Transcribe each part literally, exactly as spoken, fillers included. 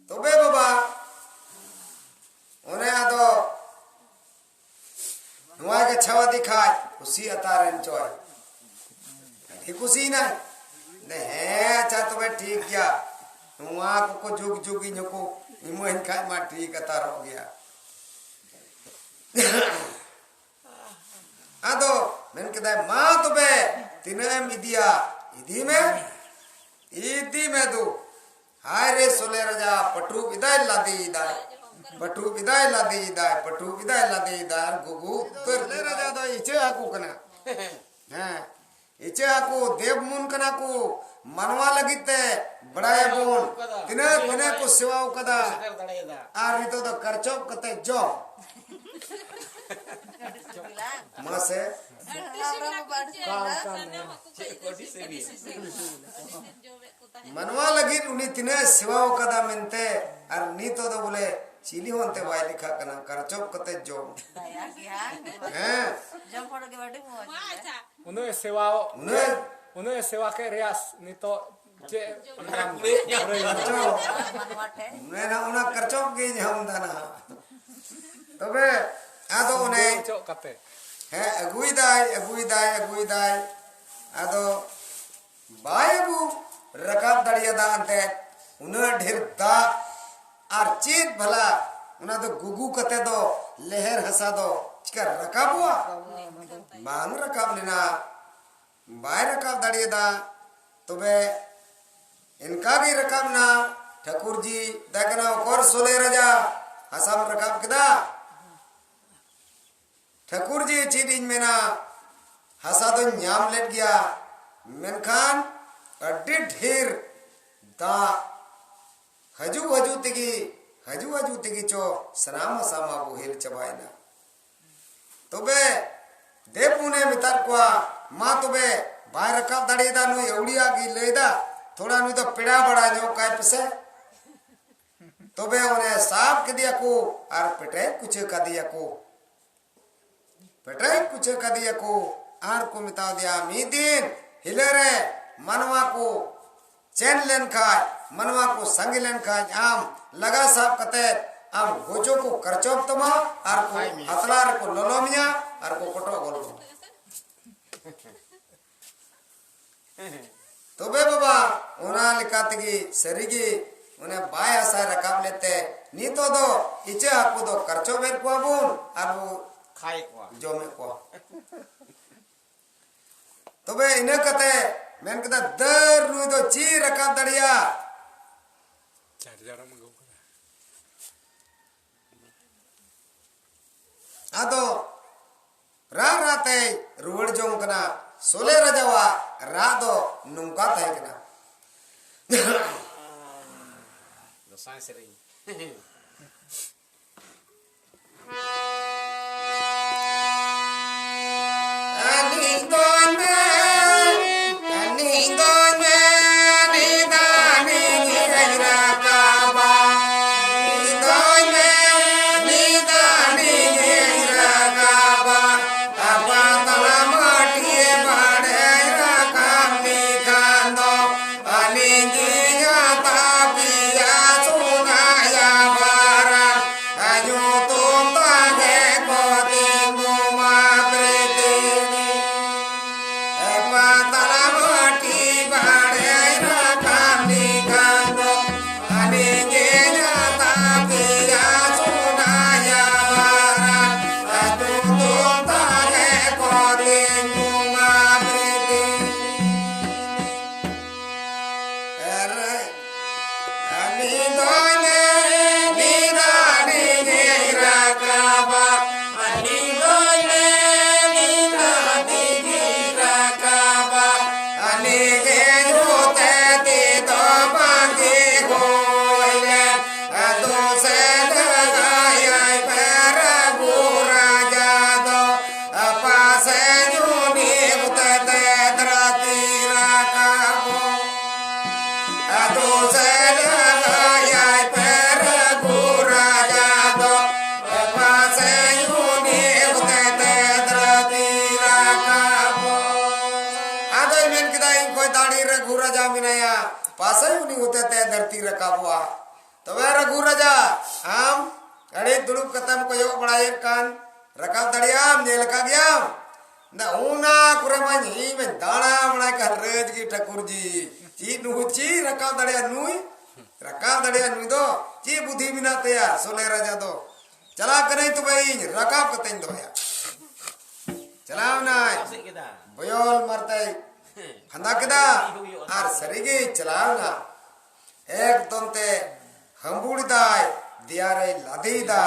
ᱛᱚᱵᱮ ᱵᱟᱵᱟ, ᱚᱱᱮ ᱟᱫᱚ ᱱᱚᱣᱟ ᱜᱮ ᱪᱷᱟᱣᱟ ᱫᱤᱠᱷᱟᱡ ᱠᱩᱥᱤ ᱟᱛᱟᱨ ᱮᱱ ᱪᱚᱭ᱾ ᱟᱹᱰᱤ ᱠᱩᱥᱤᱭᱮᱱᱟᱭ᱾ ᱞᱟᱹᱭ, ᱦᱮᱸ, ᱟᱪᱪᱷᱟ, ᱛᱚᱵᱮ ᱴᱷᱤᱠ ᱜᱮᱭᱟ, ᱱᱚᱣᱟ ᱠᱚᱠᱚ ᱡᱩᱜᱽ ᱡᱩᱜᱽ ᱤᱧ ᱦᱚᱸᱠᱚ ᱤᱢᱟᱹᱧ ᱠᱷᱟᱡ ᱢᱟ ᱴᱷᱤᱠ ᱟᱛᱟᱨᱚᱜ ᱜᱮᱭᱟ᱾ ᱟᱫᱚ ᱢᱮᱱ ᱠᱮᱫᱟᱭ, ᱢᱟ ᱛᱚᱵᱮ ᱛᱤᱱᱟᱹᱜ ᱮᱢ ᱤᱫᱤᱭᱟ, ᱤᱫᱤ ᱢᱮ, ᱤᱫᱤ ᱢᱮ ᱫᱩ᱾ ᱦᱟᱭ ᱨᱮ ᱥᱚᱞᱮ ᱨᱟᱡᱟ, ᱯᱟᱹᱴᱩᱵ ᱮᱫᱟᱭ, ᱞᱟᱫᱮᱭᱮᱫᱟᱭ, ᱯᱟᱹᱴᱩᱵ ᱮᱫᱟᱭ, ᱞᱟᱫᱮᱭᱮᱫᱟᱭ, ᱯᱟᱹᱴᱩᱵ ᱮᱫᱟᱭ, ᱞᱟᱫᱮᱭᱮᱫᱟᱭ, ᱟᱨ ᱜᱩᱜᱩ ᱩᱛᱟᱹᱨ ᱥᱚᱞᱮ ᱨᱟᱡᱟ ᱫᱚ ᱤᱪᱟᱹᱜ ᱦᱟᱹᱠᱩ ᱠᱟᱱᱟ᱾ ᱦᱮᱸ, ᱤᱪᱟᱹᱜ ᱦᱟᱹᱠᱩ ᱫᱮᱵ ᱢᱩᱱ ᱠᱟᱱᱟ ᱠᱚ, ᱢᱟᱱᱣᱟ ᱞᱟᱹᱜᱤᱫ ᱛᱮ ᱵᱟᱲᱟᱭᱟᱵᱚᱱ ᱛᱤᱱᱟᱹᱜ ᱛᱤᱱᱟᱹᱜ ᱠᱚ ᱥᱮᱵᱟ ᱠᱟᱫᱟ᱾ ᱟᱨ ᱱᱤᱛᱚᱜ ᱫᱚ ᱠᱟᱨᱪᱚᱯ ᱠᱟᱛᱮ ᱡᱚᱢ᱾ ᱢᱟᱥᱮ, ᱢᱟᱱᱣᱟ ᱞᱟᱹᱜᱤᱫ ᱩᱱᱤ ᱛᱤᱱᱟᱹᱜ ᱮ ᱥᱮᱵᱟ ᱟᱠᱟᱫᱟ ᱢᱮᱱᱛᱮ, ᱟᱨ ᱱᱤᱛᱚᱜ ᱫᱚ ᱵᱚᱞᱮ ᱪᱤᱞᱤ ᱦᱚᱸ ᱚᱱᱛᱮ ᱵᱟᱭ ᱞᱮᱠᱷᱟᱜ ᱠᱟᱱᱟ, ᱠᱟᱨᱪᱚᱯ ᱠᱟᱛᱮ ᱡᱚᱢ᱾ ᱫᱟᱭᱟ ᱜᱮᱭᱟ᱾ ᱦᱮᱸ᱾ ᱡᱚᱢ ᱦᱚᱲ ᱜᱮ ᱟᱹᱰᱤ ᱢᱚᱡᱽ ᱜᱮᱭᱟ᱾ ᱩᱱᱟᱹᱜ ᱮ ᱥᱮᱵᱟ, ᱩᱱᱟᱹᱜ ᱩᱱᱟᱹᱜ ᱮ ᱥᱮᱵᱟ ᱠᱮᱫ ᱨᱮᱭᱟᱜ ᱱᱤᱛᱚᱜ ᱪᱮᱫ ᱧᱟᱢ? ᱠᱟᱨᱪᱚᱯ᱾ ᱢᱟᱱᱣᱟ ᱴᱷᱮᱱ᱾ ᱢᱮᱱᱟ ᱚᱱᱟ ᱠᱟᱨᱪᱚᱯ ᱜᱮ ᱧᱟᱢ ᱫᱟ ᱱᱟᱦᱟᱜ᱾ ᱛᱚᱵᱮ ᱟᱫᱚ ᱚᱱᱮ ᱚᱪᱚᱜ ᱠᱟᱛᱮ᱾ ᱦᱮᱸ, ᱟᱹᱜᱩᱭᱮᱫᱟᱭ, ᱟᱹᱜᱩᱭᱮᱫᱟᱭ, ᱟᱹᱜᱩᱭᱮᱫᱟᱭ᱾ ᱟᱫᱚ ᱵᱟᱭ ᱟᱹᱜᱩ ᱨᱟᱠᱟᱵ ᱫᱟᱲᱮᱭᱟᱫᱟ ᱮᱱᱛᱮ᱾ ᱩᱱᱟᱹᱜ ᱰᱷᱮᱨ ᱫᱟᱜ ᱟᱨ ᱪᱮᱫ ᱵᱷᱟᱞᱟ, ᱚᱱᱟ ᱫᱚ ᱜᱩᱜᱩ ᱠᱟᱛᱮ ᱫᱚ ᱞᱮᱦᱮᱨ ᱦᱟᱥᱟ ᱫᱚ ᱪᱤᱠᱟ ᱨᱟᱠᱟᱵᱚᱜᱼᱟ? ᱵᱟᱝ ᱨᱟᱠᱟᱵ ᱞᱮᱱᱟ, ᱵᱟᱭ ᱨᱟᱠᱟᱵ ᱫᱟᱲᱮᱭᱟᱫᱟ᱾ ᱛᱚᱵᱮ ᱮᱱᱠᱟ ᱜᱮ ᱨᱟᱠᱟᱵ ᱮᱱᱟ᱾ ᱴᱷᱟᱹᱠᱩᱨ ᱡᱤ ᱢᱮᱛᱟᱭ ᱠᱟᱱᱟ, ᱚᱠᱚᱨ ᱥᱚᱞᱮ ᱨᱟᱡᱟ, ᱦᱟᱥᱟᱢ ᱨᱟᱠᱟᱵ ᱠᱮᱫᱟ? ᱴᱷᱟᱹᱠᱩᱨ ᱡᱤ, ᱪᱮᱫ ᱤᱧ ᱢᱮᱱᱟ, ᱦᱟᱥᱟ ᱫᱚᱧ ᱧᱟᱢ ᱞᱮᱫ ᱜᱮᱭᱟ, ᱢᱮᱱᱠᱷᱟᱱ ᱟᱹᱰᱤ ᱰᱷᱮᱨ ᱫᱟᱜ ᱦᱟᱡᱩᱜ ᱦᱟᱡᱩᱜ ᱛᱮᱜᱮ, ᱦᱟᱡᱩᱜ ᱦᱟᱡᱩᱜ ᱛᱮᱜᱮ ᱪᱚ ᱥᱟᱱᱟᱢ ᱦᱟᱥᱟ ᱢᱟ ᱵᱚᱦᱮᱞ ᱪᱟᱵᱟᱭᱮᱱᱟ᱾ ᱛᱚᱵᱮ ᱫᱮᱵ ᱢᱩᱱᱮ ᱢᱮᱛᱟᱫ ᱠᱚᱣᱟ, ᱢᱟ ᱛᱚᱵᱮ ᱵᱟᱭ ᱨᱟᱠᱟᱵ ᱫᱟᱲᱮᱭᱟᱫᱟ, ᱱᱩᱭ ᱟᱹᱣᱲᱤᱭᱟᱜ ᱜᱮ ᱞᱟᱹᱭᱫᱟ, ᱛᱷᱚᱲᱟ ᱱᱩᱭ ᱫᱚ ᱯᱮᱲᱟ ᱵᱟᱲᱟ ᱧᱚᱜ ᱠᱟᱭ ᱯᱮᱥᱮ᱾ ᱛᱚᱵᱮ ᱚᱱᱮ ᱥᱟᱵ ᱠᱮᱫᱮᱭᱟᱠᱚ ᱟᱨ ᱯᱮᱴᱮᱡ ᱠᱩᱪᱟᱹ ᱠᱟᱫᱮᱭᱟᱠᱚ᱾ ᱯᱮᱴᱮᱡ ᱠᱩᱪᱟᱹ ᱠᱟᱫᱮᱭᱟᱠᱚ ᱟᱨ ᱠᱚ ᱢᱮᱛᱟ ᱫᱮᱭᱟ, ᱢᱤᱫ ᱫᱤᱱ ᱦᱤᱞᱟᱹ ᱨᱮ ᱢᱟᱱᱣᱟ ᱠᱚ ᱪᱮᱱ ᱞᱮᱱᱠᱷᱟᱡ, ᱢᱟᱱᱣᱟ ᱠᱚ ᱥᱟᱸᱜᱮ ᱞᱮᱱᱠᱷᱟᱡ, ᱟᱢ ᱞᱟᱜᱟ ᱥᱟᱵ ᱠᱟᱛᱮ ᱟᱢ ᱜᱚᱡᱚ ᱠᱚ ᱠᱟᱨᱪᱚᱯ ᱛᱟᱢᱟ ᱟᱨ ᱠᱚ ᱟᱛᱞᱟ ᱨᱮᱠᱚ ᱞᱚᱞᱚ ᱢᱮᱭᱟ ᱟᱨ ᱠᱚ ᱠᱚᱴᱚᱜ ᱜᱚᱞ ᱠᱟᱢᱟ᱾ ᱛᱚᱵᱮ ᱵᱟᱵᱟ, ᱚᱱᱟ ᱞᱮᱠᱟ ᱛᱮᱜᱮ ᱥᱟᱹᱨᱤᱜᱮ ᱚᱱᱮ ᱵᱟᱭ ᱦᱟᱥᱟᱭ ᱨᱟᱠᱟᱵ ᱞᱮᱫ ᱛᱮ ᱱᱤᱛᱚᱜ ᱫᱚ ᱤᱪᱟᱹᱜ ᱦᱟᱹᱠᱩ ᱫᱚ ᱠᱟᱨᱪᱚᱯ ᱮᱫ ᱠᱚᱣᱟ ᱵᱚᱱ ᱟᱨ ᱵᱚ ᱠᱷᱟᱭᱮᱫ ᱠᱚᱣᱟ᱾ ᱡᱚᱢᱮᱫ ᱠᱚᱣᱟ᱾ ᱛᱚᱵᱮ ᱤᱱᱟᱹ ᱠᱟᱛᱮ ᱢᱮᱱ ᱠᱮᱫᱟ, ᱫᱟᱹᱨ ᱱᱩᱭ ᱫᱚ ᱪᱮᱫ ᱨᱟᱠᱟᱵ ᱫᱟᱲᱮᱭᱟᱜᱼᱟ? ᱪᱟᱨᱡᱟᱨ ᱮᱢ ᱟᱹᱜᱩ ᱠᱟᱫᱟ? ᱟᱫᱚ ᱨᱟᱜ ᱨᱟᱜ ᱛᱮᱭ ᱨᱩᱣᱟᱹᱲ ᱡᱚᱝ ᱠᱟᱱᱟ᱾ ᱥᱚᱞᱮ ᱨᱟᱡᱟᱣᱟᱜ ᱨᱟᱜ ᱫᱚ ᱱᱚᱝᱠᱟ ᱛᱟᱦᱮᱸ ᱠᱟᱱᱟ᱾ ᱫᱚᱥᱟᱭ ᱥᱮᱨᱮᱧ᱾ ᱟᱫᱚᱭ ᱢᱮᱱ ᱠᱮᱫᱟ, ᱤᱧ ᱠᱷᱚᱡ ᱫᱟᱲᱮ ᱨᱟᱹᱜᱷᱩ ᱨᱟᱡᱟ ᱢᱮᱱᱟᱭᱟ᱾ ᱯᱟᱥᱮᱡ ᱩᱱᱤ ᱦᱚᱛᱮᱛᱮ ᱫᱷᱟᱹᱨᱛᱤ ᱨᱟᱠᱟᱵᱚᱜᱼᱟ᱾ ᱛᱚᱵᱮ ᱨᱟᱹᱜᱷᱩ ᱨᱟᱡᱟ, ᱟᱢ ᱟᱹᱰᱤ ᱫᱩᱲᱩᱵ ᱠᱟᱛᱮᱢ ᱠᱚᱭᱚᱜ ᱵᱟᱲᱟᱭᱮᱫ ᱠᱟᱱ, ᱨᱟᱠᱟᱵ ᱫᱟᱲᱮᱭᱟᱜ ᱟᱢ? ᱧᱮᱞ ᱟᱠᱟᱫ ᱜᱮᱭᱟᱢ? ᱚᱱᱟ ᱠᱚᱨᱮ ᱢᱟᱧ ᱤᱧ ᱢᱟᱧ ᱫᱟᱬᱟ ᱵᱟᱲᱟᱭ ᱠᱟᱱ ᱨᱟᱹᱡᱽ ᱜᱮ ᱴᱷᱟᱹᱠᱩᱨ ᱡᱤ᱾ ᱪᱮᱫ ᱱᱩᱭ, ᱪᱮᱫ ᱨᱟᱠᱟᱵ ᱫᱟᱲᱮᱭᱟᱜᱼᱟ ᱱᱩᱭ? ᱨᱟᱠᱟᱵ ᱫᱟᱲᱮᱭᱟᱜᱼᱟ ᱱᱩᱭ ᱫᱚ? ᱪᱮᱫ ᱵᱩᱫᱷᱤ ᱢᱮᱱᱟᱜ ᱛᱟᱭᱟ ᱥᱚᱞᱮ ᱨᱟᱡᱟ ᱫᱚ? ᱪᱟᱞᱟᱜ ᱠᱟᱹᱱᱟᱹᱧ ᱛᱚᱵᱮ ᱤᱧ ᱨᱟᱠᱟᱵ ᱠᱟᱛᱮᱧ ᱫᱚᱦᱚᱭᱟ᱾ ᱪᱟᱞᱟᱣ ᱮᱱᱟᱭ᱾ ᱵᱚᱭᱚᱞ ᱢᱟᱨᱛᱮᱭ ᱯᱷᱟᱸᱫᱟ ᱠᱮᱫᱟ ᱟᱨ ᱥᱟᱹᱨᱤᱜᱮ ᱪᱟᱞᱟᱣ ᱮᱱᱟ᱾ ᱮᱠᱫᱚᱢ ᱛᱮ ᱦᱟᱹᱢᱵᱩᱲ ᱫᱟᱭ, ᱫᱮᱭᱟ ᱨᱮᱭ ᱞᱟᱫᱮᱭᱮᱫᱟ᱾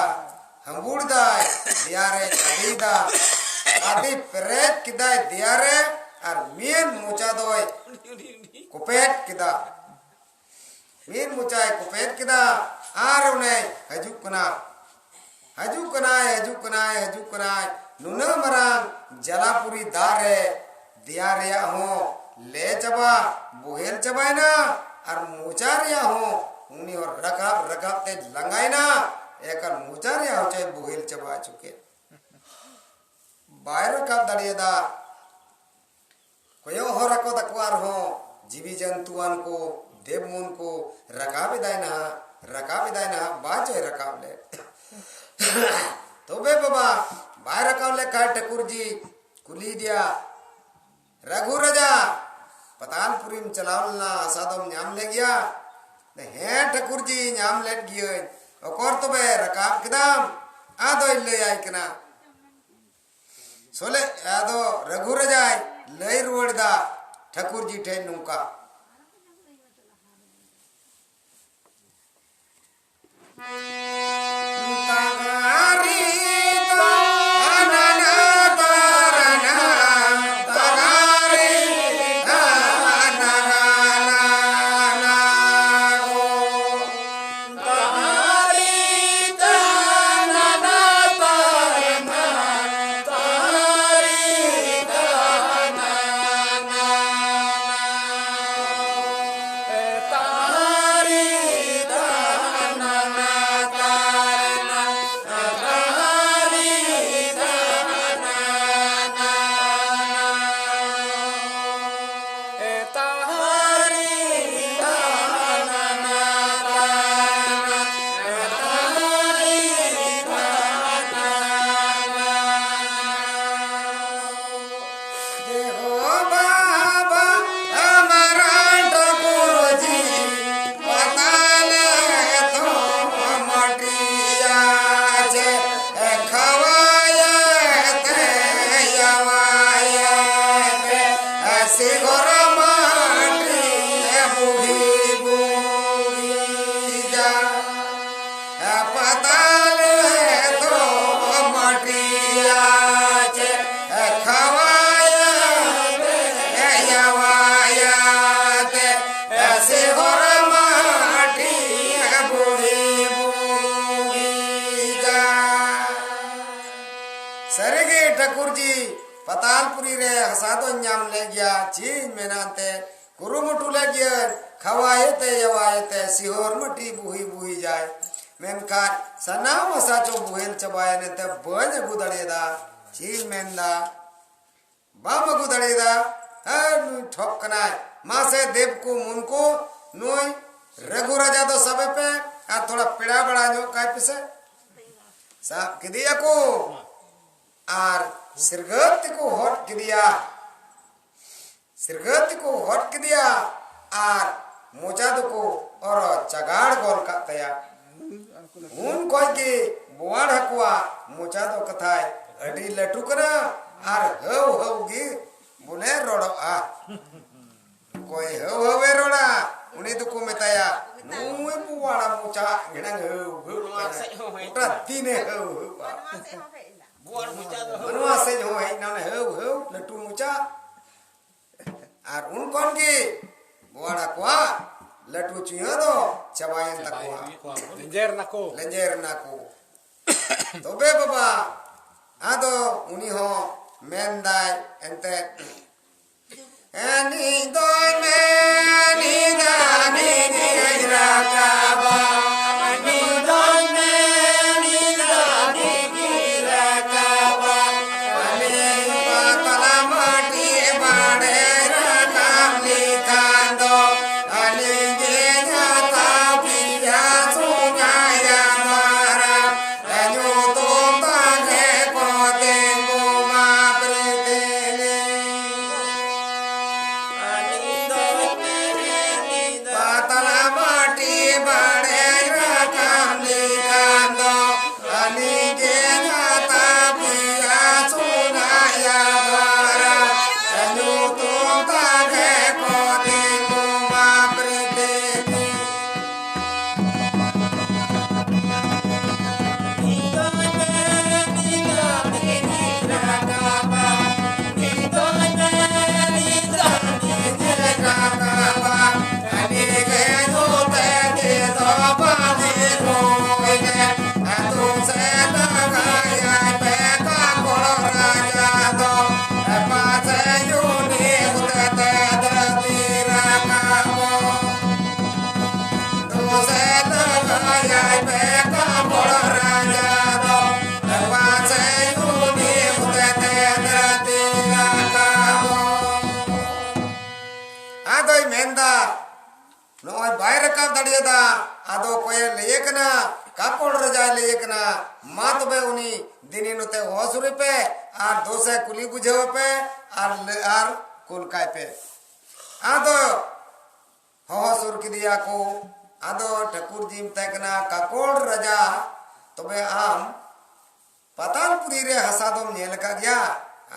ᱦᱟᱹᱢᱵᱩᱲ ᱫᱟᱭ, ᱫᱮᱭᱟ ᱨᱮᱭ ᱞᱟᱫᱮᱭᱮᱫᱟ᱾ ᱞᱟᱫᱮ ᱯᱮᱨᱮᱡ ᱠᱮᱫᱟᱭ ᱫᱮᱭᱟ ᱨᱮ, ᱟᱨ ᱢᱤᱫ ᱢᱚᱪᱟ ᱫᱚᱭ ᱠᱚᱯᱮᱫ ᱠᱮᱫᱟ᱾ ᱢᱤᱫ ᱢᱚᱪᱟᱭ ᱠᱚᱯᱮᱫ ᱠᱮᱫᱟ, ᱟᱨ ᱚᱱᱮ ᱦᱤᱡᱩᱜ ᱠᱟᱱᱟ᱾ ᱦᱤᱡᱩᱜ ᱠᱟᱱᱟᱭ, ᱦᱤᱡᱩᱜ ᱠᱟᱱᱟᱭ, ᱦᱤᱡᱩᱜ ᱠᱟᱱᱟᱭ᱾ ᱱᱩᱱᱟᱹᱜ ᱢᱟᱨᱟᱝ ᱡᱟᱞᱟᱯᱩᱨᱤ ᱫᱟᱜ ᱨᱮ ᱫᱮᱭᱟ ᱨᱮᱭᱟᱜ ᱦᱚᱸ ᱞᱮ ᱪᱟᱵᱟ, ᱵᱚᱦᱮᱞ ᱪᱟᱵᱟᱭᱮᱱᱟ, ᱟᱨ ᱢᱚᱪᱟ ᱨᱮᱭᱟᱜ ᱦᱚᱸ ᱩᱱᱤ ᱦᱚᱸ ᱨᱟᱠᱟᱵ ᱨᱟᱠᱟᱵ ᱛᱮ ᱞᱟᱸᱜᱟᱭᱮᱱᱟ᱾ ᱮᱠᱟᱞ ᱢᱚᱪᱟ ᱨᱮᱭᱟᱜ ᱦᱚᱸ ᱪᱚᱭ ᱵᱚᱦᱮᱞ ᱪᱟᱵᱟ ᱦᱚᱪᱚ ᱠᱮᱫ᱾ ᱵᱟᱭ ᱨᱟᱠᱟᱵ ᱫᱟᱲᱮᱭᱟᱫᱟ᱾ ᱠᱚᱭᱚᱜ ᱦᱚᱨ ᱟᱠᱚ ᱛᱟᱠᱚ ᱟᱨᱦᱚᱸ ᱡᱤᱣᱤ ᱡᱚᱱᱛᱩᱣᱟᱱ ᱠᱚ, ᱫᱮᱵ ᱢᱚᱱ ᱠᱚ, ᱨᱟᱠᱟᱵ ᱮᱫᱟᱭ ᱱᱟᱦᱟᱜ, ᱨᱟᱠᱟᱵ ᱮᱫᱟᱭ ᱱᱟᱦᱟᱜ, ᱵᱟᱪᱚᱭ ᱨᱟᱠᱟᱵ ᱞᱮᱫ᱾ ᱛᱚᱵᱮ ᱵᱟᱵᱟ, ᱵᱟᱭ ᱨᱟᱠᱟᱵ ᱞᱮᱫ ᱠᱷᱟᱱ ᱴᱷᱟᱹᱠᱩᱨ ᱡᱤ ᱠᱩᱞᱤᱭᱮᱫᱮᱭᱟ, "ᱨᱟᱹᱜᱷᱩ ᱨᱟᱡᱟ, ᱯᱟᱛᱟᱞᱯᱩᱨᱤᱢ ᱪᱟᱞᱟᱣ ᱞᱮᱱᱟ, ᱟᱥᱟ ᱫᱚᱢ ᱧᱟᱢ ᱞᱮᱫ ᱜᱮᱭᱟ?" "ᱦᱮᱸ ᱴᱷᱟᱹᱠᱩᱨ ᱡᱤ, ᱧᱟᱢ ᱞᱮᱫ ᱜᱤᱭᱟᱹᱧ᱾ ᱚᱠᱚᱨ ᱛᱚᱵᱮ ᱨᱟᱠᱟᱵ ᱠᱮᱫᱟᱢ?" ᱟᱫᱚᱭ ᱞᱟᱹᱭᱟᱭ ᱠᱟᱱᱟ᱾ ᱥᱚᱞᱮ, ᱟᱫᱚ ᱨᱟᱹᱜᱷᱩ ᱨᱟᱡᱟᱭ ᱞᱟᱹᱭ ᱨᱩᱣᱟᱹᱲ ᱮᱫᱟ ᱴᱷᱟᱹᱠᱩᱨ ᱡᱤ ᱴᱷᱮᱱ ᱱᱚᱝᱠᱟ᱾ ᱪᱮ ᱠᱷᱟᱣᱟᱭᱟᱛᱮ ᱭᱟᱣᱟᱭᱟᱛᱮ ᱥᱤᱦᱚᱨ ᱢᱟᱹᱴᱤ ᱵᱩᱲᱦᱤ ᱵᱩᱜᱤ ᱡᱟ᱾ ᱥᱟᱹᱨᱤᱜᱮ ᱴᱷᱟᱹᱠᱩᱨ ᱡᱤ, ᱯᱟᱛᱟᱞᱯᱩᱨᱤ ᱨᱮ ᱦᱟᱥᱟ ᱫᱚᱧ ᱧᱟᱢ ᱞᱮᱫ ᱜᱮᱭᱟ, ᱪᱮᱫ ᱤᱧ ᱢᱮᱱᱟ ᱮᱱᱛᱮ, ᱠᱩᱨᱩᱢᱩᱴᱩ ᱞᱮᱫ ᱜᱤᱭᱟᱹᱧ, ᱠᱷᱟᱣᱟᱭᱮᱛᱮ ᱭᱟᱣᱟᱭᱮᱛᱮ ᱥᱤᱦᱚᱨ ᱢᱟᱹᱴᱤ ᱵᱩᱦᱤ ᱵᱩᱦᱤ ᱡᱟᱭ᱾ ᱢᱮᱱᱠᱷᱟᱱ ᱥᱟᱱᱟᱢ ᱦᱟᱥᱟ ᱪᱚ ᱵᱩᱦᱮᱞ ᱪᱟᱵᱟᱭᱮᱱ ᱮᱱᱛᱮ ᱵᱟᱹᱧ ᱟᱹᱜᱩ ᱫᱟᱲᱮᱭᱟᱫᱟ᱾ ᱪᱮᱫ ᱤᱧ ᱢᱮᱱᱫᱟ, ᱵᱟᱢ ᱟᱹᱜᱩ ᱫᱟᱲᱮᱭᱟᱫᱟ᱾ ᱦᱮᱸ, ᱱᱩᱭ ᱴᱷᱚᱠ ᱠᱟᱱᱟᱭ᱾ ᱢᱟᱥᱮ ᱫᱮᱵ ᱠᱚ ᱢᱩᱱ ᱠᱚ, ᱱᱩᱭ ᱨᱟᱹᱜᱷᱩ ᱨᱟᱡᱟ ᱫᱚ ᱥᱟᱵᱮ ᱯᱮ ᱟᱨ ᱛᱷᱚᱲᱟ ᱯᱮᱲᱟ ᱵᱟᱲᱟ ᱧᱚᱜ ᱠᱟᱭ ᱯᱮᱥᱮ᱾ ᱥᱟᱵ ᱠᱮᱫᱮᱭᱟ ᱠᱚ ᱟᱨ ᱥᱤᱨᱜᱟᱹᱛ ᱛᱮᱠᱚ ᱦᱚᱫ ᱠᱮᱫᱮᱭᱟ᱾ ᱥᱤᱨᱜᱟᱹᱛ ᱛᱮᱠᱚ ᱦᱚᱫ ᱠᱮᱫᱮᱭᱟ ᱟᱨ ᱢᱚᱪᱟ ᱫᱚᱠᱚ ᱚᱨ ᱪᱟᱜᱟᱲ ᱜᱚᱞ ᱠᱟᱜ ᱛᱟᱭᱟ᱾ ᱩᱱ ᱠᱷᱚᱡ ᱜᱮ ᱵᱳᱣᱟᱲ ᱦᱟᱹᱠᱩᱣᱟᱜ ᱢᱚᱪᱟ ᱫᱚ ᱠᱟᱛᱷᱟᱭ ᱟᱹᱰᱤ ᱞᱟᱹᱴᱩ ᱠᱟᱱᱟ ᱟᱨ ᱦᱟᱹᱣ ᱦᱟᱹᱣ ᱜᱮ ᱵᱚᱞᱮ ᱨᱚᱲᱚᱜᱼᱟ᱾ ᱚᱠᱚᱭ ᱦᱟᱹᱣ ᱦᱟᱹᱣᱮ ᱨᱚᱲᱟ, ᱩᱱᱤ ᱫᱚᱠᱚ ᱢᱮᱛᱟᱭᱟ, "ᱱᱩᱭ ᱵᱳᱣᱟᱲ ᱢᱚᱪᱟ ᱜᱷᱮᱲᱟᱝ ᱦᱟᱹᱣ ᱦᱟᱹᱣ ᱠᱟᱱᱟ, ᱜᱚᱴᱟ ᱫᱤᱱᱮ ᱦᱟᱹᱣ ᱦᱟᱹᱣᱟ᱾ ᱢᱟᱱᱣᱟ ᱥᱮᱡ ᱦᱚᱸ ᱦᱮᱡ ᱮᱱᱟ ᱦᱟᱹᱣ ᱦᱟᱹᱣ ᱞᱟᱹᱴᱩ ᱢᱚᱪᱟ᱾" ᱟᱨ ᱩᱱ ᱠᱷᱚᱱ ᱜᱮ ᱵᱳᱣᱟᱲ ᱦᱟᱹᱠᱩᱣᱟᱜ ᱞᱟᱹᱴᱩ ᱪᱩᱭᱟᱹ ᱫᱚ ᱪᱟᱵᱟᱭᱮᱱ ᱛᱟᱠᱚᱣᱟ᱾ ᱞᱮᱸᱡᱮᱨ ᱱᱟᱠᱚ᱾ ᱞᱮᱸᱡᱮᱨ ᱱᱟᱠᱚ᱾ ᱛᱚᱵᱮ ᱵᱟᱵᱟ, ᱟᱫᱚ ᱩᱱᱤ ᱦᱚᱸ ᱢᱮᱱᱫᱟᱭ ᱮᱱᱛᱮᱫ, ᱮᱱᱤᱡ ᱫᱚᱭ ᱢᱮᱱ ᱮᱫᱟ ᱱᱤᱡᱤᱧ ᱨᱟᱠᱟᱵᱟ, ᱩᱱᱤ ᱫᱚᱭ ᱢᱮᱱ ᱮᱫᱟ ᱱᱤᱡᱤᱧ ᱨᱟᱠᱟᱵᱟ, ᱟᱹᱞᱤᱧ ᱯᱟᱛᱞᱟ ᱢᱟᱹᱴᱤ ᱵᱟᱲᱮ ᱨᱟᱠᱟᱵ ᱞᱮᱠᱷᱟᱱ ᱫᱚ ᱟᱹᱞᱤᱧ ᱜᱮ ᱦᱟᱛᱟᱣ ᱯᱮᱭᱟ ᱥᱚᱡᱟᱭᱟ ᱢᱟᱨᱟᱝ᱾ ᱧᱩᱛᱩᱢ ᱛᱟᱦᱮᱸ ᱠᱚ ᱛᱤᱸᱜᱩ ᱢᱟ ᱯᱨᱤᱛᱷᱤᱵᱤ᱾ ᱯᱟᱛᱞᱟ ᱢᱟᱹᱴᱤ ᱵᱟᱲᱮ ᱫᱚᱭ ᱢᱮᱱᱫᱟ, ᱱᱚᱜᱼᱚᱭ ᱵᱟᱭ ᱨᱟᱠᱟᱵ ᱫᱟᱲᱮᱭᱟᱫᱟ᱾ ᱟᱫᱚ ᱚᱠᱚᱭᱮ ᱞᱟᱹᱭᱮ ᱠᱟᱱᱟ? ᱠᱟᱠᱚᱲ ᱨᱟᱡᱟᱭ ᱞᱟᱹᱭᱮ ᱠᱟᱱᱟ, ᱢᱟ ᱛᱚᱵᱮ ᱩᱱᱤ ᱫᱤᱱᱤ ᱱᱚᱛᱮ ᱦᱚᱦᱚ ᱥᱩᱨᱮ ᱯᱮ ᱟᱨ ᱫᱳᱥᱮ ᱠᱩᱞᱤ ᱵᱩᱡᱷᱟᱹᱣ ᱯᱮ ᱟᱨ ᱞᱟᱹ-, ᱟᱨ ᱠᱩᱞ ᱠᱟᱭ ᱯᱮ᱾ ᱟᱫᱚ ᱦᱚᱦᱚ ᱥᱩᱨ ᱠᱮᱫᱮᱭᱟ ᱠᱚ᱾ ᱟᱫᱚ ᱴᱷᱟᱹᱠᱩᱨ ᱡᱤ ᱢᱮᱛᱟᱭ ᱠᱟᱱᱟ, ᱠᱟᱠᱚᱲ ᱨᱟᱡᱟ, ᱛᱚᱵᱮ ᱟᱢ ᱯᱟᱛᱟᱞᱯᱩᱨᱤ ᱨᱮ ᱦᱟᱥᱟ ᱫᱚᱢ ᱧᱮᱞ ᱟᱠᱟᱫ ᱜᱮᱭᱟ?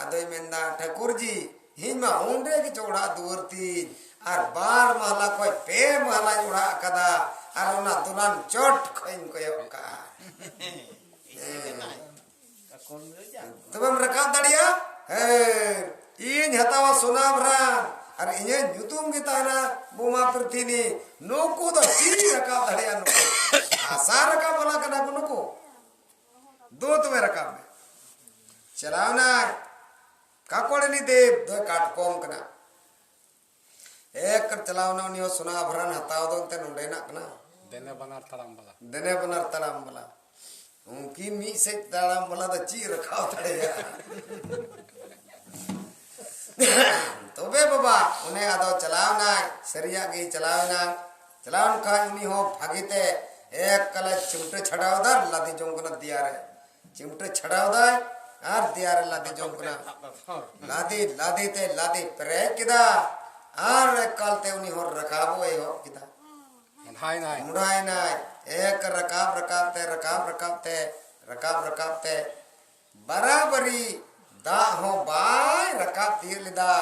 ᱟᱫᱚᱭ ᱢᱮᱱᱫᱟ, ᱴᱷᱟᱹᱠᱩᱨ ᱡᱤ, ᱤᱧ ᱢᱟ ᱚᱸᱰᱮ ᱜᱮᱪᱚ ᱚᱲᱟᱜ ᱫᱩᱣᱟᱹᱨ ᱛᱤᱧ, ᱟᱨ ᱵᱟᱨ ᱢᱟᱦᱞᱟ ᱠᱷᱚᱡ ᱯᱮ ᱢᱟᱦᱞᱟᱧ ᱚᱲᱟᱜ ᱟᱠᱟᱫᱟ, ᱟᱨ ᱚᱱᱟ ᱫᱚᱞᱟᱱ ᱪᱚᱴ ᱠᱷᱚᱡ ᱤᱧ ᱠᱚᱭᱚᱜ ᱠᱟᱜᱼᱟ᱾ ᱛᱚᱵᱮᱢ ᱨᱟᱠᱟᱵ ᱫᱟᱲᱮᱭᱟᱜᱼᱟ? ᱦᱮᱸ, ᱤᱧ ᱦᱟᱛᱟᱣᱟ ᱥᱳᱱᱟ ᱵᱷᱟᱨᱟᱱ, ᱟᱨ ᱤᱧᱟᱹᱜ ᱧᱩᱛᱩᱢ ᱜᱮ ᱛᱟᱦᱮᱱᱟ ᱵᱳᱢᱟ ᱯᱨᱤᱛᱷᱤᱱᱤ᱾ ᱱᱩᱠᱩ ᱫᱚ ᱪᱮᱫ ᱨᱟᱠᱟᱵ ᱫᱟᱲᱮᱭᱟᱜᱼᱟ? ᱱᱩᱠᱩ ᱦᱟᱥᱟ ᱨᱟᱠᱟᱵ ᱵᱟᱞᱟ ᱠᱟᱱᱟ ᱠᱚ ᱱᱩᱠᱩ᱾ ᱫᱩ ᱛᱚᱵᱮ ᱨᱟᱠᱟᱵ ᱢᱮ᱾ ᱪᱟᱞᱟᱣᱱᱟᱭ ᱠᱟᱠᱚᱲᱤᱱᱤ ᱫᱮᱵ ᱫᱚᱭ ᱠᱟᱴᱠᱚᱢ ᱠᱟᱱᱟ᱾ ᱮᱠ ᱪᱟᱞᱟᱣᱱᱟ, ᱩᱱᱤ ᱦᱚᱸ ᱥᱳᱱᱟ ᱟᱵᱷᱨᱚᱱ ᱦᱟᱛᱟᱣ ᱫᱚ ᱮᱱᱛᱮ ᱱᱚᱸᱰᱮᱱᱟᱜ ᱠᱟᱱᱟ᱾ ᱫᱮᱱᱮ ᱵᱟᱱᱟᱨ ᱛᱟᱲᱟᱢ ᱵᱟᱞᱟ᱾ ᱫᱮᱱᱮ ᱵᱟᱱᱟᱨ ᱛᱟᱲᱟᱢ ᱵᱟᱞᱟ᱾ ᱩᱱᱠᱤᱱ ᱢᱤᱫ ᱥᱮᱫ ᱛᱟᱲᱟᱢ ᱵᱟᱞᱟ ᱫᱚ ᱪᱮᱫ ᱨᱟᱠᱟᱵ ᱫᱟᱲᱮᱭᱟᱜᱼᱟ? ᱛᱚᱵᱮ ᱵᱟᱵᱟ, ᱚᱱᱮ ᱟᱫᱚ ᱪᱟᱞᱟᱣᱱᱟᱭ, ᱥᱟᱹᱨᱤᱭᱟᱜ ᱜᱮ ᱪᱟᱞᱟᱣᱱᱟ᱾ ᱪᱟᱞᱟᱣ ᱮᱱ ᱠᱷᱟᱱ ᱩᱱᱤ ᱦᱚᱸ ᱵᱷᱟᱹᱜᱤ ᱛᱮ ᱮᱠ ᱠᱟᱞᱮ ᱪᱤᱢᱴᱟᱹ ᱪᱷᱟᱰᱟᱣ ᱫᱟ, ᱞᱟᱫᱮ ᱡᱚᱝ ᱠᱟᱱᱟ ᱫᱮᱭᱟ ᱨᱮ᱾ ᱪᱤᱢᱴᱟᱹ ᱪᱷᱟᱰᱟᱣ ᱫᱟᱭ ᱟᱨ ᱫᱮᱭᱟ ᱨᱮ ᱞᱟᱫᱮ ᱡᱚᱝ ᱠᱟᱱᱟ᱾ ᱞᱟᱫᱮ, ᱞᱟᱫᱮ ᱛᱮ ᱞᱟᱫᱮ ᱯᱮᱨᱮᱡ ᱠᱮᱫᱟ ᱟᱨ ᱮᱠᱟᱞ ᱛᱮ ᱩᱱᱤ ᱦᱚᱲ ᱨᱟᱠᱟᱵᱚᱜ ᱮ ᱮᱦᱚᱵ ᱠᱮᱫᱟ᱾ ᱢᱚᱰᱷᱟᱭᱱᱟᱭ᱾ ᱢᱚᱰᱷᱟᱭᱱᱟᱭ᱾ ᱮᱠ ᱨᱟᱠᱟᱵ, ᱨᱟᱠᱟᱵ ᱛᱮ, ᱨᱟᱠᱟᱵ, ᱨᱟᱠᱟᱵ ᱛᱮ, ᱨᱟᱠᱟᱵ, ᱨᱟᱠᱟᱵ ᱛᱮ ᱵᱟᱨᱟᱵᱟᱨᱤ ᱫᱟᱜ ᱦᱚᱸ ᱵᱟᱭ ᱨᱟᱠᱟᱵ ᱛᱤᱭᱳᱜ ᱞᱮᱫᱟ᱾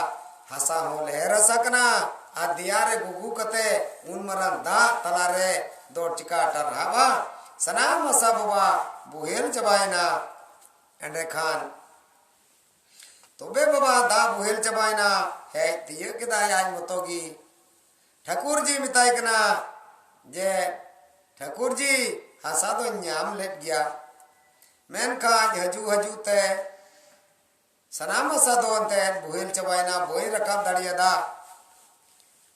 ᱦᱟᱥᱟ ᱦᱚᱸ ᱞᱮᱦᱮᱨ ᱦᱟᱥᱟ ᱠᱟᱱᱟ ᱟᱨ ᱫᱮᱭᱟ ᱨᱮ ᱜᱩᱜᱩ ᱠᱟᱛᱮ ᱩᱱ ᱢᱟᱨᱟᱝ ᱫᱟᱜ ᱛᱟᱞᱟ ᱨᱮ ᱫᱚ ᱪᱤᱠᱟ ᱴᱟᱨᱦᱟᱜᱼᱟ? ᱥᱟᱱᱟᱢ ᱦᱟᱥᱟ ᱵᱟᱵᱟ ᱵᱚᱦᱮᱞ ᱪᱟᱵᱟᱭᱮᱱᱟ᱾ ᱮᱸᱰᱮᱠᱷᱟᱱ ᱛᱚᱵᱮ ᱵᱟᱵᱟ ᱫᱟᱜ ᱵᱚᱦᱮᱞ ᱪᱟᱵᱟᱭᱮᱱᱟ, ᱦᱮᱡ ᱛᱤᱭᱳᱜ ᱠᱮᱫᱟᱭ ᱟᱡ ᱢᱚᱛᱚ ᱜᱮ᱾ ᱴᱷᱟᱹᱠᱩᱨ ᱡᱤ ᱢᱮᱛᱟᱭ ᱠᱟᱱᱟ ᱡᱮ, "ᱴᱷᱟᱹᱠᱩᱨ ᱡᱤ, ᱦᱟᱥᱟ ᱫᱚᱧ ᱧᱟᱢ ᱞᱮᱫ ᱜᱮᱭᱟ, ᱢᱮᱱᱠᱷᱟᱱ ᱦᱤᱡᱩᱜ ᱦᱤᱡᱩᱜ ᱛᱮ ᱥᱟᱱᱟᱢ ᱦᱟᱥᱟ ᱫᱚ ᱮᱱᱛᱮ ᱵᱚᱦᱮᱞ ᱪᱟᱵᱟᱭᱮᱱᱟ, ᱵᱟᱹᱧ ᱨᱟᱠᱟᱵ ᱫᱟᱲᱮᱭᱟᱫᱟ᱾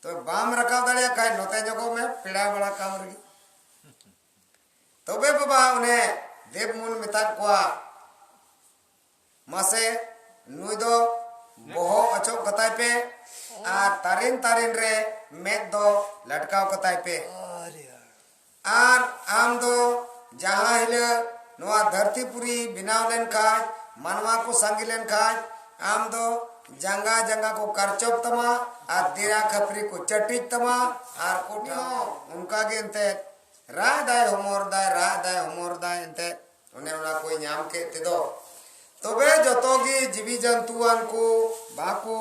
ᱛᱚ ᱵᱟᱢ ᱨᱟᱠᱟᱵ ᱫᱟᱲᱮᱭᱟᱜ ᱠᱷᱟᱱ ᱱᱚᱛᱮ ᱧᱚᱜᱚᱜ ᱢᱮ, ᱯᱮᱲᱟ ᱵᱟᱲᱟ ᱠᱟᱢ ᱨᱮᱜᱮ᱾" ᱛᱚᱵᱮ ᱵᱟᱵᱟ ᱚᱱᱮ ᱫᱮᱵ ᱢᱩᱱ ᱢᱮᱛᱟᱫ ᱠᱚᱣᱟ, ᱢᱟᱥᱮ ᱱᱩᱭ ᱫᱚ ᱵᱚᱦᱚᱜ ᱚᱪᱚᱜ ᱠᱟᱛᱟᱭ ᱯᱮ᱾ ᱟᱨ ᱛᱟᱨᱮᱱ ᱛᱟᱨᱮᱱ ᱨᱮ ᱢᱮᱫ ᱫᱚ ᱞᱟᱴᱠᱟᱣ ᱠᱟᱛᱟᱭ ᱯᱮ᱾ ᱟᱨ ᱟᱢ ᱫᱚ ᱡᱟᱦᱟᱸ ᱦᱤᱞᱳᱜ ᱱᱚᱣᱟ ᱫᱷᱟᱹᱨᱛᱤ ᱯᱩᱨᱤ ᱵᱮᱱᱟᱣ ᱞᱮᱱ ᱠᱷᱟᱡ, ᱢᱟᱱᱣᱟ ᱠᱚ ᱥᱟᱸᱜᱮ ᱞᱮᱱ ᱠᱷᱟᱡ, ᱟᱢ ᱫᱚ ᱡᱟᱸᱜᱟ ᱡᱟᱸᱜᱟ ᱠᱚ ᱠᱟᱨᱪᱚᱯ ᱛᱟᱢᱟ ᱟᱨ ᱫᱮᱭᱟ ᱠᱷᱟᱹᱯᱨᱤ ᱠᱚ ᱪᱟᱹᱴᱤᱡ ᱛᱟᱢᱟ᱾ ᱟᱨ ᱠᱚ ᱴᱷᱮᱱ ᱦᱚᱸ ᱚᱱᱠᱟ ᱜᱮ ᱮᱱᱛᱮᱫ ᱨᱟᱜ ᱫᱟᱭ, ᱦᱚᱢᱚᱨ ᱫᱟᱭ, ᱨᱟᱜ ᱫᱟᱭ, ᱦᱚᱢᱚᱨ ᱫᱟᱭ ᱮᱱᱛᱮᱫ᱾ ᱚᱱᱮ ᱚᱱᱟ ᱠᱚᱭ ᱧᱟᱢ ᱠᱮᱫ ᱛᱮᱫᱚ, ᱛᱚᱵᱮ ᱡᱚᱛᱚ ᱜᱮ ᱡᱤᱣᱤ ᱡᱚᱱᱛᱩᱣᱟᱱ ᱠᱚ ᱵᱟᱠᱚ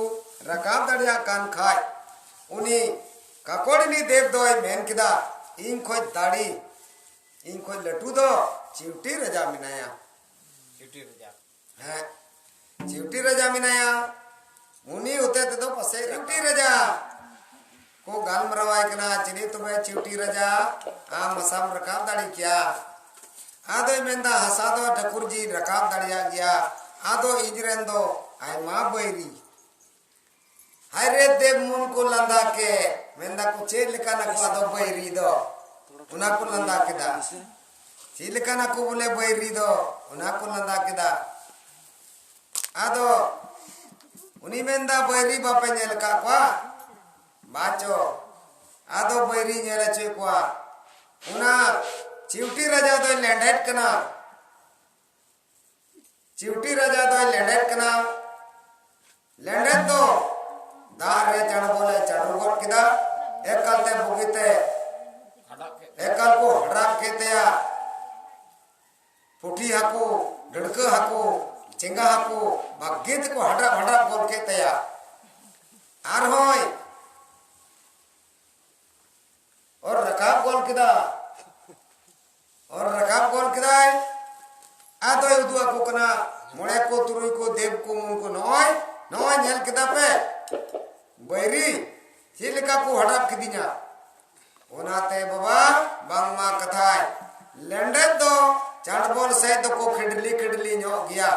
ᱨᱟᱠᱟᱵ ᱫᱟᱲᱮᱭᱟᱜ ᱠᱟᱱ ᱠᱷᱟᱡ, ᱩᱱᱤ ᱠᱟᱠᱚᱲᱤᱱᱤ ᱫᱮᱵ ᱫᱚᱭ ᱢᱮᱱ ᱠᱮᱫᱟ, "ᱤᱧ ᱠᱷᱚᱡ ᱫᱟᱲᱮ, ᱤᱧ ᱠᱷᱚᱡ ᱞᱟᱹᱴᱩ ᱫᱚ ᱪᱤᱣᱴᱤ ᱨᱟᱡᱟ ᱢᱮᱱᱟᱭᱟ᱾" ᱪᱤᱣᱴᱤ ᱨᱟᱡᱟ᱾ ᱦᱮᱸ, ᱪᱤᱣᱴᱤ ᱨᱟᱡᱟ ᱢᱮᱱᱟᱭᱟ᱾ ᱩᱱᱤ ᱦᱚᱛᱮ ᱛᱮᱫᱚ ᱯᱟᱥᱮᱡ ᱪᱤᱣᱴᱤ ᱨᱟᱡᱟ ᱠᱚ ᱜᱟᱞᱢᱟᱨᱟᱣᱟᱭ ᱠᱟᱱᱟ, "ᱪᱤᱞᱤ ᱛᱚᱵᱮ ᱪᱤᱣᱴᱤ ᱨᱟᱡᱟ? ᱟᱢ ᱦᱟᱥᱟᱢ ᱨᱟᱠᱟᱵ ᱫᱟᱲᱮ ᱠᱮᱭᱟ?" ᱟᱫᱚᱭ ᱢᱮᱱᱫᱟ, "ᱦᱟᱥᱟ ᱫᱚ ᱴᱷᱟᱹᱠᱩᱨ ᱡᱤᱧ ᱨᱟᱠᱟᱵ ᱫᱟᱲᱮᱭᱟᱜ ᱜᱮᱭᱟ, ᱟᱫᱚ ᱤᱧ ᱨᱮᱱ ᱫᱚ ᱟᱭᱢᱟ ᱵᱟᱹᱭᱨᱤ᱾" ᱦᱟᱭ ᱨᱮ ᱫᱮᱵ ᱢᱚᱱ ᱠᱚ ᱞᱟᱸᱫᱟ ᱠᱮᱫ, ᱢᱮᱱᱫᱟ ᱠᱚ, "ᱪᱮᱫ ᱞᱮᱠᱟᱱᱟ ᱠᱚ ᱟᱫᱚ ᱵᱟᱹᱭᱨᱤ ᱫᱚ?" ᱚᱱᱟ ᱠᱚ ᱞᱟᱸᱫᱟ ᱠᱮᱫᱟ᱾ "ᱪᱮᱫ ᱞᱮᱠᱟᱱᱟ ᱠᱚ ᱵᱚᱞᱮ ᱵᱟᱹᱭᱨᱤ ᱫᱚ?" ᱚᱱᱟ ᱠᱚ ᱞᱟᱸᱫᱟ ᱠᱮᱫᱟ᱾ ᱟᱫᱚ ᱩᱱᱤ ᱢᱮᱱᱫᱟ, "ᱵᱟᱹᱭᱨᱤ ᱵᱟᱯᱮ ᱧᱮᱞ ᱟᱠᱟᱫ ᱠᱚᱣᱟ?" ᱵᱟᱪᱚ, ᱟᱫᱚ ᱵᱟᱹᱭᱨᱤ ᱧᱮᱞ ᱦᱚᱪᱚᱭᱮᱫ ᱠᱚᱣᱟ᱾ ᱚᱱᱟ ᱪᱤᱣᱴᱤ ᱨᱟᱡᱟ ᱫᱚᱭ ᱞᱮᱸᱰᱮᱫ ᱠᱟᱱᱟ᱾ ᱪᱤᱣᱴᱤ ᱨᱟᱡᱟ ᱫᱚᱭ ᱞᱮᱸᱰᱮᱫ ᱠᱟᱱᱟ᱾ ᱞᱮᱸᱰᱮᱫ ᱫᱚ ᱫᱟᱜ ᱨᱮ ᱪᱟᱰᱵᱚᱞ ᱮ ᱪᱟᱰᱚ ᱜᱚᱫ ᱠᱮᱫᱟ᱾ ᱮᱠᱟᱞ ᱛᱮ ᱵᱩᱜᱤ ᱛᱮ ᱮᱠᱟᱞ ᱠᱚ ᱦᱟᱰᱨᱟᱜ ᱠᱮᱫ ᱛᱟᱭᱟ᱾ ᱯᱩᱴᱷᱤ ᱦᱟᱹᱠᱩ, ᱰᱟᱹᱲᱠᱟᱹ ᱦᱟᱹᱠᱩ, ᱪᱮᱸᱜᱟ ᱦᱟᱹᱠᱩ ᱵᱷᱟᱹᱜᱤ ᱛᱮᱠᱚ ᱦᱟᱰᱨᱟᱜ ᱦᱟᱰᱨᱟᱜ ᱜᱚᱫ ᱠᱮᱫ ᱛᱟᱭᱟ᱾ ᱟᱨᱦᱚᱸᱭ ᱚᱨ ᱨᱟᱠᱟᱵ ᱜᱚᱫ ᱠᱮᱫᱟ᱾ ᱚᱨ ᱨᱟᱠᱟᱵ ᱜᱚᱫ ᱠᱮᱫᱟᱭ᱾ ᱟᱫᱚᱭ ᱩᱫᱩᱜ ᱟᱠᱚ ᱠᱟᱱᱟ, ᱢᱚᱬᱮ ᱠᱚ, ᱛᱩᱨᱩᱭ ᱠᱚ, ᱫᱮᱵ ᱠᱚ, ᱢᱩᱱ ᱠᱚ, "ᱱᱚᱜᱼᱚᱭ, ᱱᱚᱜᱼᱚᱭ ᱧᱮᱞ ᱠᱮᱫᱟ ᱯᱮ, ᱵᱟᱹᱭᱨᱤ ᱪᱮᱫ ᱞᱮᱠᱟ ᱠᱚ ᱦᱟᱰᱟᱯ ᱠᱤᱫᱤᱧᱟ?" ᱚᱱᱟᱛᱮ ᱵᱟᱵᱟ, ᱵᱟᱝᱢᱟ ᱠᱟᱛᱷᱟᱭ, ᱞᱮᱸᱰᱮᱫ ᱫᱚ ᱪᱟᱰᱵᱚᱞ ᱥᱮᱫ ᱫᱚᱠᱚ ᱠᱷᱤᱰᱞᱤ ᱠᱷᱤᱰᱞᱤ ᱧᱚᱜ ᱜᱮᱭᱟ᱾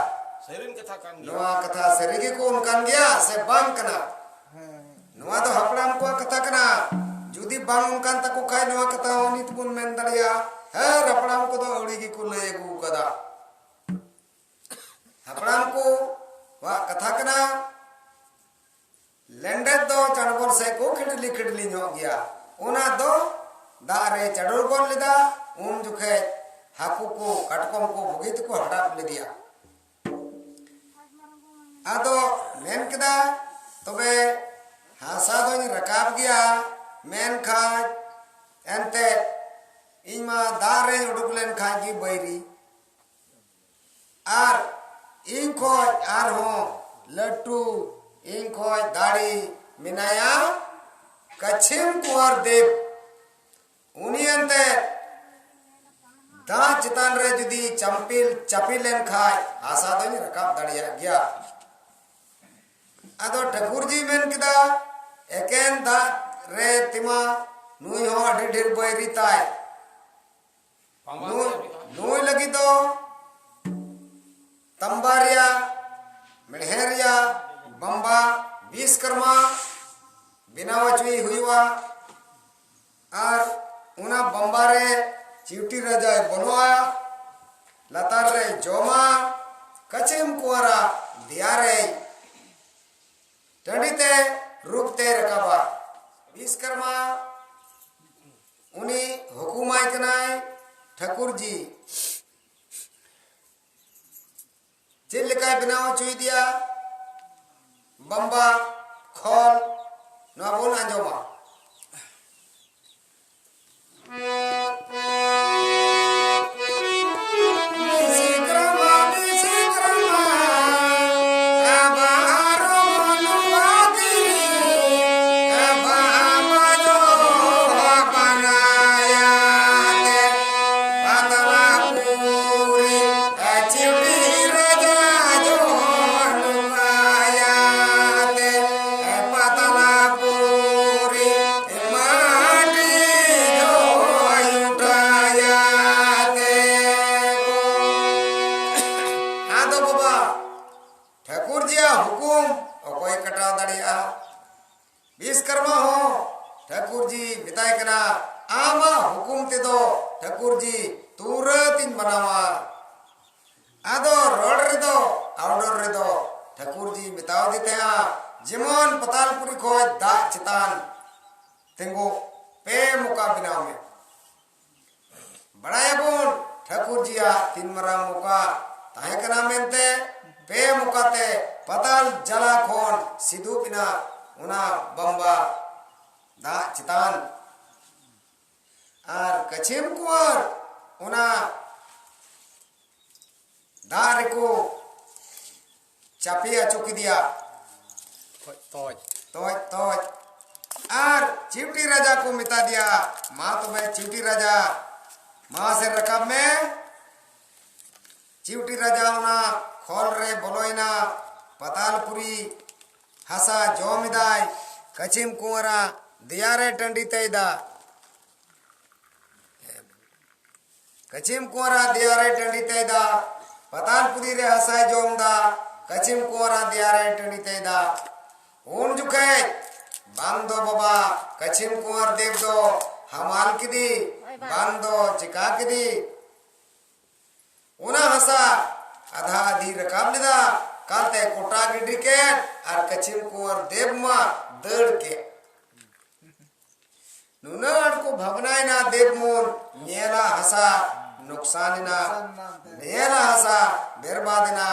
ᱥᱟᱹᱨᱤᱱ ᱠᱟᱛᱷᱟ ᱠᱟᱱ ᱜᱮᱭᱟ᱾ ᱱᱚᱣᱟ ᱠᱟᱛᱷᱟ ᱥᱟᱹᱨᱤ ᱜᱮᱠᱚ ᱚᱱᱠᱟᱱ ᱜᱮᱭᱟ ᱥᱮ ᱵᱟᱝ ᱠᱟᱱᱟ? ᱦᱮᱸ᱾ ᱱᱚᱣᱟ ᱫᱚ ᱦᱟᱯᱲᱟᱢ ᱠᱚᱣᱟᱜ ᱠᱟᱛᱷᱟ ᱠᱟᱱᱟ᱾ ᱡᱩᱫᱤ ᱵᱟᱝ ᱚᱱᱠᱟᱱ ᱛᱟᱠᱚ ᱠᱷᱟᱡ, ᱱᱚᱣᱟ ᱠᱟᱛᱷᱟ ᱦᱚᱸ ᱱᱤᱛ ᱵᱚᱱ ᱢᱮᱱ ᱫᱟᱲᱮᱭᱟᱜᱼᱟ, ᱦᱮᱸ, ᱦᱟᱯᱲᱟᱢ ᱠᱚᱫᱚ ᱟᱹᱣᱲᱤ ᱜᱮᱠᱚ ᱞᱟᱹᱭ ᱟᱹᱜᱩ ᱠᱟᱫᱟ᱾ ᱦᱟᱯᱲᱟᱢ ᱠᱚᱣᱟᱜ ᱠᱟᱛᱷᱟ ᱠᱟᱱᱟ, ᱞᱮᱸᱰᱮᱫ ᱫᱚ ᱠᱷᱟᱹᱴᱞᱤ ᱧᱚᱜ ᱜᱮᱭᱟ᱾ ᱚᱱᱟ ᱫᱚ ᱫᱟᱜ ᱨᱮ ᱪᱟᱰᱚᱨ ᱜᱚᱫ ᱞᱮᱫᱟ᱾ ᱩᱱ ᱡᱚᱠᱷᱮᱡ ᱦᱟᱹᱠᱩ ᱠᱚ, ᱠᱟᱴᱠᱚᱢ ᱠᱚ ᱵᱩᱜᱤ ᱛᱮᱠᱚ ᱦᱟᱰᱟᱯ ᱞᱮᱫᱮᱭᱟ᱾ ᱟᱫᱚ ᱢᱮᱱ ᱠᱮᱫᱟ, "ᱛᱚᱵᱮ ᱦᱟᱥᱟ ᱫᱚᱧ ᱨᱟᱠᱟᱵ ᱜᱮᱭᱟ, ᱢᱮᱱᱠᱷᱟᱱ ᱮᱱᱛᱮ ᱤᱧ ᱢᱟ ᱫᱟᱜ ᱨᱮᱧ ᱩᱰᱩᱠ ᱞᱮᱱ ᱠᱷᱟᱱ ᱜᱮ ᱵᱟᱹᱭᱨᱤ, ᱟᱨ ᱤᱧ ᱠᱷᱚᱡ ᱟᱨᱦᱚᱸ ᱞᱟᱹᱴᱩ, ᱤᱧ ᱠᱷᱚᱡ ᱫᱟᱲᱮ ᱢᱮᱱᱟᱭᱟ ᱠᱟᱪᱷᱤᱢ ᱠᱩᱸᱣᱟᱨ ᱫᱮᱵ, ᱩᱱᱤ ᱮᱱᱛᱮ ᱫᱟᱜ ᱪᱮᱛᱟᱱ ᱨᱮ ᱡᱩᱫᱤ ᱪᱟᱢᱯᱤᱞ ᱪᱟᱯᱤ ᱞᱮᱱ ᱠᱷᱟᱡ ᱦᱟᱥᱟ ᱫᱚᱧ ᱨᱟᱠᱟᱵ ᱫᱟᱲᱮᱭᱟᱜ ᱜᱮᱭᱟ᱾" ᱟᱫᱚ ᱴᱷᱟᱹᱠᱩᱨ ᱡᱤ ᱢᱮᱱ ᱠᱮᱫᱟ, "ᱮᱠᱮᱱ ᱫᱟᱜ ᱨᱮ ᱛᱮᱢᱟ ᱱᱩᱭ ᱦᱚᱸ ᱟᱹᱰᱤ ᱰᱷᱮᱨ ᱵᱟᱹᱭᱨᱤ ᱛᱟᱭ, ᱱᱩᱭ, ᱱᱩᱭ ᱞᱟᱹᱜᱤᱫ ᱫᱚ ᱛᱟᱢᱵᱟ ᱨᱮᱭᱟᱜ, ᱢᱮᱬᱦᱮᱫ ᱨᱮᱭᱟᱜ ᱵᱟᱢᱵᱟ ᱵᱤᱥᱠᱚᱨᱢᱟ ᱵᱮᱱᱟᱣ ᱦᱚᱪᱚᱭ ᱦᱩᱭᱩᱜᱼᱟ, ᱟᱨ ᱚᱱᱟ ᱵᱟᱢᱵᱟ ᱨᱮ ᱪᱤᱣᱴᱤ ᱨᱟᱡᱟᱭ ᱵᱚᱞᱚᱜᱼᱟ, ᱞᱟᱛᱟᱨ ᱨᱮ ᱡᱚᱢᱟ, ᱠᱟᱪᱷᱤᱢ ᱠᱩᱸᱣᱟᱨᱟᱜ ᱫᱮᱭᱟ ᱨᱮ ᱴᱟᱺᱰᱤ ᱛᱮ ᱨᱩᱯ ᱛᱮ ᱨᱟᱠᱟᱵᱟ᱾" ᱵᱤᱥᱠᱚᱨᱢᱟ ᱩᱱᱤ ᱦᱩᱠᱩᱢᱟᱭ ᱠᱟᱱᱟᱭ ᱴᱷᱟᱹᱠᱩᱨ ᱡᱤ᱾ ᱪᱮᱫ ᱞᱮᱠᱟᱭ ᱵᱮᱱᱟᱣ ᱦᱚᱪᱚᱭᱮᱫᱮᱭᱟ ᱵᱟᱢᱵᱟ ᱠᱷᱚᱞ, ᱱᱚᱣᱟ ᱵᱚᱱ ᱟᱸᱡᱚᱢᱟ᱾ ᱟᱫᱚ ᱵᱟᱵᱟ, ᱴᱷᱟᱹᱠᱩᱨ ᱡᱤᱭᱟᱜ ᱦᱩᱠᱩᱢ ᱚᱠᱚᱭ ᱠᱟᱴᱟᱣ ᱫᱟᱲᱮᱭᱟᱜᱼᱟ? ᱵᱤᱥᱠᱚᱨᱢᱟ ᱦᱚᱸ ᱴᱷᱟᱹᱠᱩᱨ ᱡᱤ ᱢᱮᱛᱟᱭ ᱠᱟᱱᱟ, "ᱟᱢᱟᱜ ᱦᱩᱠᱩᱢ ᱛᱮᱫᱚ ᱴᱷᱟᱹᱠᱩᱨ ᱡᱤ ᱛᱩᱨᱟᱹᱛ ᱤᱧ ᱢᱟᱱᱟᱣᱟ᱾" ᱟᱫᱚ ᱨᱚᱲ ᱨᱮᱫᱚ, ᱟᱣᱰᱚᱨ ᱨᱮᱫᱚ ᱴᱷᱟᱹᱠᱩᱨ ᱡᱤ ᱢᱮᱛᱟᱣ ᱫᱮ ᱛᱟᱦᱮᱸᱜᱼᱟ, ᱡᱮᱢᱚᱱ ᱯᱟᱛᱟᱞᱯᱩᱨᱤ ᱠᱷᱚᱡ ᱫᱟᱜ ᱪᱮᱛᱟᱱ ᱛᱤᱸᱜᱩ ᱯᱮ ᱢᱚᱠᱟ ᱵᱮᱱᱟᱣ ᱢᱮ᱾ ᱵᱟᱲᱟᱭᱟᱵᱚᱱ ᱴᱷᱟᱹᱠᱩᱨ ᱡᱤᱭᱟᱜ ᱛᱤᱱ ᱢᱟᱨᱟᱝ ᱢᱚᱠᱟ ᱛᱟᱦᱮᱸ ᱠᱟᱱᱟ ᱢᱮᱱᱛᱮ, ᱯᱮ ᱢᱚᱠᱟ ᱛᱮ ᱯᱟᱛᱟᱞ ᱡᱟᱞᱟ ᱠᱷᱚᱱ ᱥᱤᱫᱩᱵ ᱮᱱᱟ ᱚᱱᱟ ᱵᱟᱢᱵᱟ ᱫᱟᱜ ᱪᱮᱛᱟᱱ᱾ ᱟᱨ ᱠᱟᱹᱪᱷᱤᱢ ᱠᱩᱸᱣᱟᱨ ᱚᱱᱟ ᱫᱟᱜ ᱨᱮᱠᱚ ᱪᱟᱯᱮ ᱟᱪᱚ ᱠᱮᱫᱮᱭᱟ᱾ ᱛᱚᱡ, ᱛᱚᱡ᱾ ᱛᱚᱡ, ᱛᱚᱡ᱾ ᱟᱨ ᱪᱤᱣᱴᱤ ᱨᱟᱡᱟ ᱠᱚ ᱢᱮᱛᱟ ᱫᱮᱭᱟ, "ᱢᱟ ᱛᱚᱵᱮ ᱪᱤᱣᱴᱤ ᱨᱟᱡᱟ, ᱢᱟᱥᱮ ᱨᱟᱠᱟᱵ ᱢᱮ᱾" ᱪᱤᱣᱴᱤ ᱨᱟᱡᱟ ᱚᱱᱟ ᱠᱷᱚᱞ ᱨᱮ ᱵᱚᱞᱚᱭᱮᱱᱟ, ᱯᱟᱛᱟᱞᱯᱩᱨᱤ ᱦᱟᱥᱟ ᱡᱚᱢ ᱮᱫᱟᱭ, ᱠᱟᱹᱪᱷᱤᱢ ᱠᱩᱸᱣᱟᱨᱟ ᱫᱮᱭᱟ ᱨᱮ ᱴᱟᱺᱰᱤ ᱛᱟᱭ ᱫᱟ᱾ ᱠᱟᱹᱪᱷᱤᱢ ᱠᱩᱸᱣᱟᱨᱟ ᱫᱮᱭᱟ ᱨᱮ ᱴᱟᱺᱰᱤ ᱛᱟᱭ ᱫᱟ, ᱯᱟᱛᱟᱞᱯᱩᱨᱤ ᱨᱮ ᱦᱟᱥᱟᱭ ᱡᱚᱢ ᱫᱟ, ᱠᱟᱹᱪᱷᱤᱢ ᱠᱩᱸᱣᱟᱨᱟ ᱫᱮᱭᱟ ᱨᱮ ᱴᱟᱺᱰᱤ ᱛᱟᱭ ᱫᱟ᱾ ᱩᱱ ᱡᱚᱠᱷᱮᱡ ᱵᱟᱝ ᱫᱚ ᱵᱟᱵᱟ ᱠᱟᱹᱪᱷᱤᱢ ᱠᱩᱸᱣᱟᱨ ᱫᱮᱵ ᱫᱚ ᱦᱟᱢᱟᱞ ᱠᱮᱫᱮ, ᱵᱟᱝ ᱫᱚ ᱪᱤᱠᱟ ᱠᱮᱫᱮ᱾ ᱚᱱᱟ ᱦᱟᱥᱟ ᱟᱫᱷᱟ ᱟᱫᱷᱤ ᱨᱟᱠᱟᱵ ᱞᱮᱫᱟ, ᱠᱟᱞᱛᱮ ᱠᱚᱴᱟ ᱜᱤᱰᱤ ᱠᱮᱫ ᱟᱨ ᱠᱟᱹᱪᱷᱤᱢ ᱠᱩᱸᱣᱟᱨ ᱫᱮᱵ ᱢᱟ ᱫᱟᱹᱲ ᱠᱮᱫ᱾ ᱱᱩᱱᱟᱹᱜ ᱟᱸᱴ ᱠᱚ ᱵᱷᱟᱵᱽᱱᱟᱭᱮᱱᱟ ᱫᱮᱵ ᱢᱩᱱ, ᱧᱮᱞᱟ ᱦᱟᱥᱟ ᱱᱩᱠᱥᱟᱱ ᱮᱱᱟ, ᱧᱮᱞᱟ ᱦᱟᱥᱟ ᱵᱮᱨᱵᱟᱫ ᱮᱱᱟ,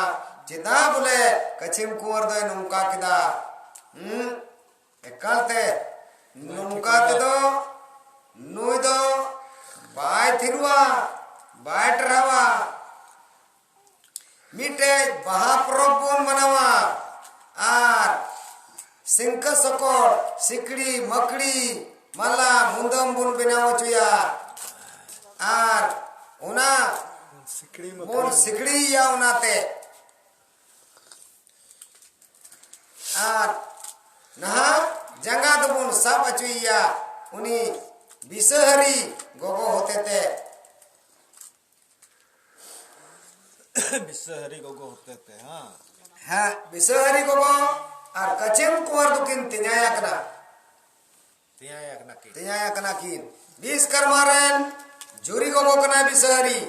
ᱪᱮᱫᱟᱜ ᱵᱚᱞᱮ ᱠᱟᱹᱪᱷᱤᱢ ᱠᱩᱸᱣᱟᱨ ᱫᱚᱭ ᱱᱚᱝᱠᱟ ᱠᱮᱫᱟ? ᱦᱩᱸ? ᱮᱠᱟᱞᱛᱮ ᱱᱚᱝᱠᱟ ᱛᱮᱫᱚ ᱱᱩᱭ ᱫᱚ ᱵᱟᱭ ᱛᱷᱤᱨᱩᱜᱼᱟ, ᱵᱟᱭ ᱴᱟᱨᱦᱟᱣᱟ᱾ ᱢᱤᱫᱴᱮᱡ ᱵᱟᱦᱟ ᱯᱚᱨᱚᱵᱽ ᱵᱚᱱ ᱢᱟᱱᱟᱣᱟ ᱟᱨ ᱥᱤᱝᱠᱟᱹ ᱥᱚᱠᱚᱲ, ᱥᱤᱠᱲᱤ, ᱢᱟᱹᱠᱲᱤ, ᱢᱟᱞᱟ, ᱢᱩᱫᱟᱹᱢ ᱵᱚᱱ ᱵᱮᱱᱟᱣ ᱦᱚᱪᱚᱭᱟ ᱟᱨ ᱚᱱᱟ ᱥᱤᱠᱲᱤ ᱵᱚᱱ ᱢᱟᱹᱠᱲᱤ᱾ ᱥᱤᱠᱲᱤᱭᱮᱭᱟ ᱚᱱᱟᱛᱮ᱾ ᱟᱨ ᱱᱟᱦᱟᱜ ᱡᱟᱸᱜᱟ ᱫᱚᱵᱚᱱ ᱥᱟᱵ ᱦᱚᱪᱚᱭᱮᱭᱟ ᱩᱱᱤ ᱵᱤᱥᱟᱹᱦᱟᱹᱨᱤ ᱜᱚᱜᱚ ᱦᱚᱛᱮᱛᱮ᱾ ᱵᱤᱥᱟᱹᱦᱟᱹᱨᱤ ᱜᱚᱜᱚ ᱦᱚᱛᱮᱛᱮ, ᱦᱮᱸ᱾ ᱦᱮᱸ, ᱵᱤᱥᱟᱹᱦᱟᱹᱨᱤ ᱜᱚᱜᱚ ᱟᱨ ᱠᱟᱪᱮᱢ ᱠᱩᱸᱣᱟᱨ ᱫᱚᱠᱤᱱ ᱛᱮᱧᱟᱭ ᱟᱠᱟᱱᱟ᱾ ᱛᱮᱧᱟᱭ ᱟᱠᱟᱱᱟ ᱠᱤᱱ᱾ ᱛᱮᱧᱟᱭ ᱟᱠᱟᱱᱟ ᱠᱤᱱ᱾ ᱵᱤᱥᱠᱚᱨᱢᱟ ᱨᱮᱱ ᱡᱩᱨᱤ ᱜᱚᱜᱚ ᱠᱟᱱᱟᱭ ᱵᱤᱥᱟᱹᱦᱟᱹᱨᱤ᱾